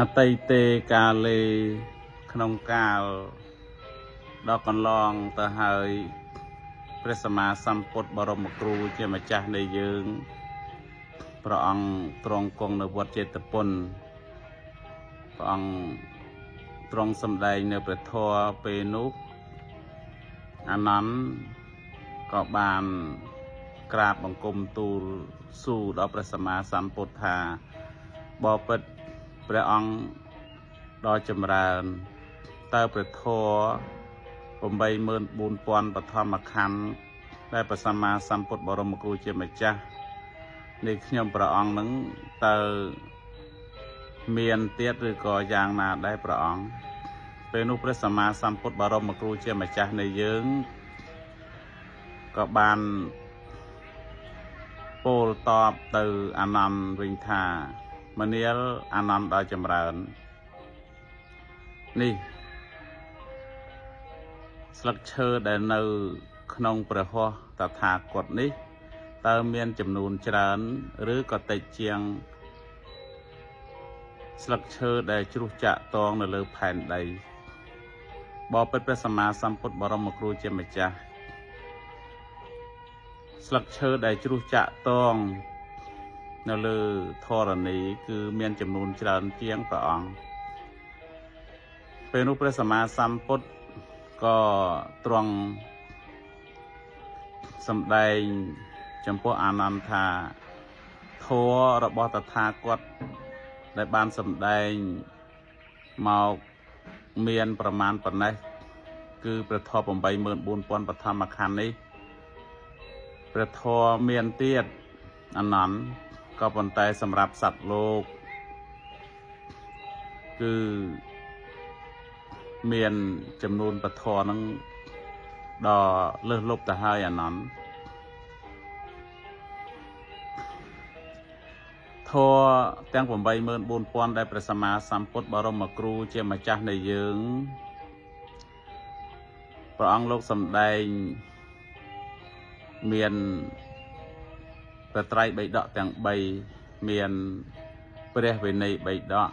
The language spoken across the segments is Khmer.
អតីតេកាលេក្នុងកាលដ៏កន្លងទៅហើយព្រះសម្មាសម្ពុទ្ធបរមគ្រូជាម្ចាស់នៃយើងព្រះអង្គទ្រង់គង់នៅវត្តចេតពុនព្រះអង្គទ្រង់សម្ដែងនៅព្រះធម៌ពេលនោះអានន្ទក៏បានក្រាបបង្គំទូលស៊ូដល់ព្រះសម្មាសម្ពុទ្ធថាបពិតព្រះអង្គដ៏ចម្រើនតើព្រះធម៌ 84000 បឋមខណ្ឌដែលព្រះសម្មាសម្ពុទ្ធបរមគ្រូជាម្ចាស់នៃខ្ញុំព្រះអង្គនឹងតើមានទៀតឬក៏យ៉ាងណាដែរព្រះអង្គពេលនោះព្រះសម្មាសម្ពុទ្ធបរមគ្រូជាម្ចាស់នៃយើងក៏បានពោលតបទៅអានន្ទវិញថាមនាលអានន្ទដ៏ចម្រើននេះស្លឹកឈើដែលនៅក្នុងព្រះហស្ថតថាគតនេះតើមានចំនួនច្រើនឬក៏តិចជាងស្លឹកឈើដែលជ្រុះចាក់តងនៅលើផែនដីបពិតព្រះសម្មាសម្ពុទ្ធបរមគ្រូជាម្ចាស់ស្លឹកឈើដែលជ្រុះចាក់តងនៅលើធរណីគឺមានចំនួនច្រើនជាងព្រះអង្គពេលនោះព្រះសម្មាសម្ពុទ្ធក៏ទ្រង់សម្ដែងចំពោះអានន្ទថាធម៌របស់តថាគតដែលបានសម្ដែងមកមានប្រមាណប៉ុណ្ណេះគឺព្រះធម៌ 84000 បឋមខណ្ឌនេះព្រះធម៌មានទៀតអានន្ទក៏ប៉ុន្តែសម្រាប់សត្វលោកគឺមានចំនួនពធនឹងដ៏លើសលប់ទៅហើយអានន្ទធម៌ទាំង 84000 ដែលព្រះសម្មាសម្ពុទ្ធបរមគ្រូជាម្ចាស់នៃយើងព្រះអង្គលោកសម្ដែងមានព្រះត្រៃបិដកទាំង3មានព្រះវិន័យបិដក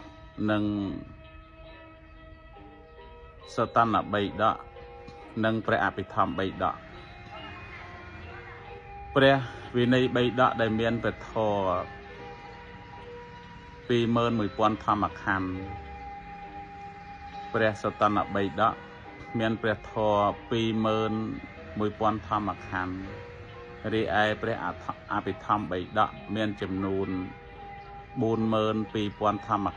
និងសតនបិដកនិងព្រះអភិធម្មបិដកព្រះវិន័យបិដកដែលមានព្រះធម៌ 21000 ធម្មខណ្ឌព្រះសតនបិដកមានព្រះធម៌ 21000 ធម្មខណ្ឌរីឯព្រះអភិធម្មបិដកមានចំនួន 42000 ធម្ម